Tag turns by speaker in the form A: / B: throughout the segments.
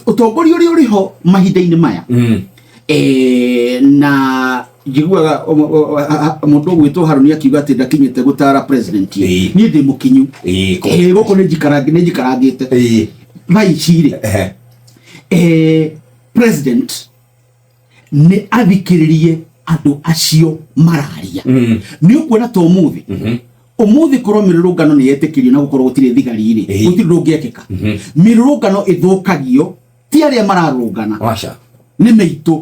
A: Ũtongoria ũrĩa ũrĩ ho mahinda-inĩ maya, na njiguaga mũndũ ũgwĩtwo Harũni akiuga atĩ ndakinyĩte gũtara president. Niĩ ndĩ mũkinyu. Gũkũ nĩ njikarangĩte thaa ici rĩ. President nĩ athikĩrĩrie andũ acio mararia. Nĩ ũkuona ta ũmũthĩ, ũmũthĩ korwo mĩrũrũngano nĩ yetĩkĩrio na gũkorwo gũtirĩ thigari rĩ, gũtirĩ ũndũ ũngĩekĩka. Mĩrũrũngano ĩthũkagio ti arĩa mararũrũngana,
B: Aca.
A: nĩ mĩitũ,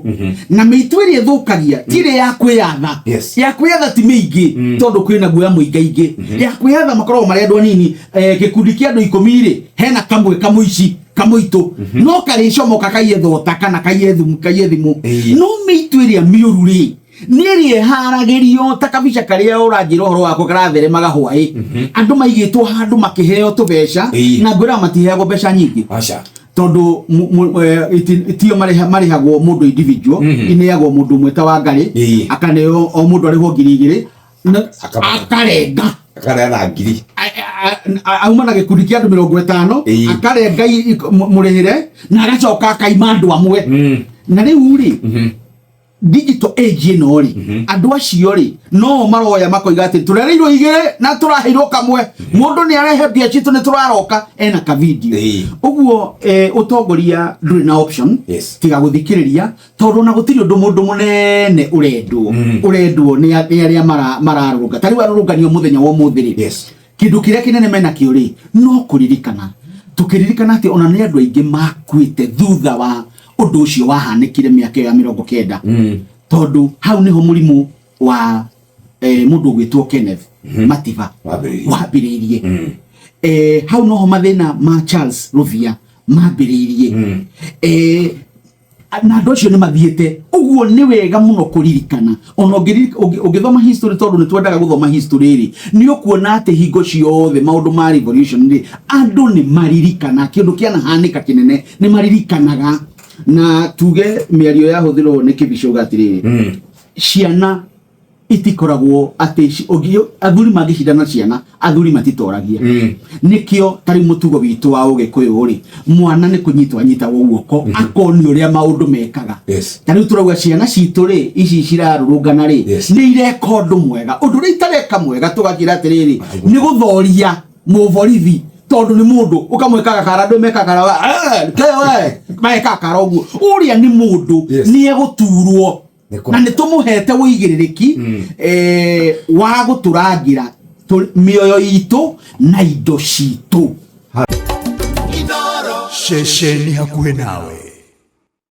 A: na mĩitũ ĩrĩa ĩthũkagia ti ĩrĩa ya kwĩyatha. Ya kwĩyatha ti mĩingĩ, tondũ kwĩna guoya mũingaingĩ. Ya kwĩyatha makoragwo marĩ andũ anini, gĩkundi kĩa andũ 10 rĩ, hena kamwe kamũici kamũitũ no karĩcomoka kaiye thota kana kaiye thumu, kaiye thimũ. No mĩitũ ĩrĩa mĩũru rĩ, nĩ ĩrĩa ĩharagĩrio ta kabica karĩa ũranjĩra ũhoro wako karatheremaga hwaĩ, andũ maigĩtwo handũ makĩheo tũbeca. Na ngwĩraga matiheagwo mbeca nyingĩ,
B: Aca.
A: tondũ tio marĩhagwo mũndũ individual, ineagwo mũndũ ũmwe ta Wangarĩ. Akaneo o mũndũ arĩhwo 2000 akarenga.
B: Akareana 1000.
A: Auma na gĩkundi kĩa andũ 50, akarenga mũrĩhĩre na agacoka akaima andũ amwe. Na rĩu rĩ, digital age ĩno rĩ, andũ acio rĩ, no maroya makoiga atĩ tũrereirwo igĩrĩ na tũraheirwo kamwe, mũndũ nĩ arehe mbia citũ, nĩ tũraroka ena ka video. Ũguo ũtongoria ndũrĩ na option tiga gũthikĩrĩria, tondũ ona gũtirĩ ũndũ mũndũ mũnene ũrendwo, ũrendwo nĩ arĩa mararũrũnga. Ta rĩu arũrũngani o mũthenya wa ũmũthĩ rĩ, kĩndũ kĩrĩa kĩnene menakĩo rĩ, no kũririkana, tũkĩririkana atĩ ona nĩ andũ aingĩ makuĩte thutha wa ũndũ ũcio wahanĩkire mĩaka ĩyo ya 90, tondũ hau nĩho mũrimũ wa mũndũ ũgwĩtwo Kenneth Matiba
B: Wambĩrĩirie.
A: Wambĩrĩirie. Hau noho mathĩna ma Charles Ruvia mambĩrĩirie. Na andũ acio nĩ mathiĩte ũguo. Nĩ wega mũno kũririkana, ona ũngĩthoma history, tondũ nĩ twendaga gũthoma history rĩ, nĩ ũkuona atĩ hingo ciothe maũndũ ma revolution rĩ, andũ nĩ maririkana kĩndũ kĩanahanĩka kĩnene, nĩ maririkanaga. Na tuge mĩario yahũthĩrwo nĩ Kĩbicũga atĩrĩrĩ, ciana itikoragwo atĩ athuri mangĩcindana na ciana, athuri matitoragia. Nĩkĩo tarĩ mũtugo witũ wa Ũgĩkũyũ rĩ, mwana nĩ kũnyitwo anyitagwo guoko akonio ũrĩa maũndũ mekaga. Ta rĩu tũrauga ciana citũ rĩ, ici cirarũrũngana rĩ, nĩ ireka ũndũ mwega. Ũndũ ũrĩa itareka mwega, tũgakĩra atĩrĩrĩ, nĩ gũthoria mũborithi, tondũ nĩ mũndũ ũkamwĩka gakara, andũ meka kara we meka kara ũguo, ũrĩa nĩ mũndũ, nĩ egũturwo. Na nĩ tũmũhete ũigĩrĩrĩki wa gũtũrangĩra mĩoyo itũ na indo citũ.
C: Ceceni hakuhĩ nawe.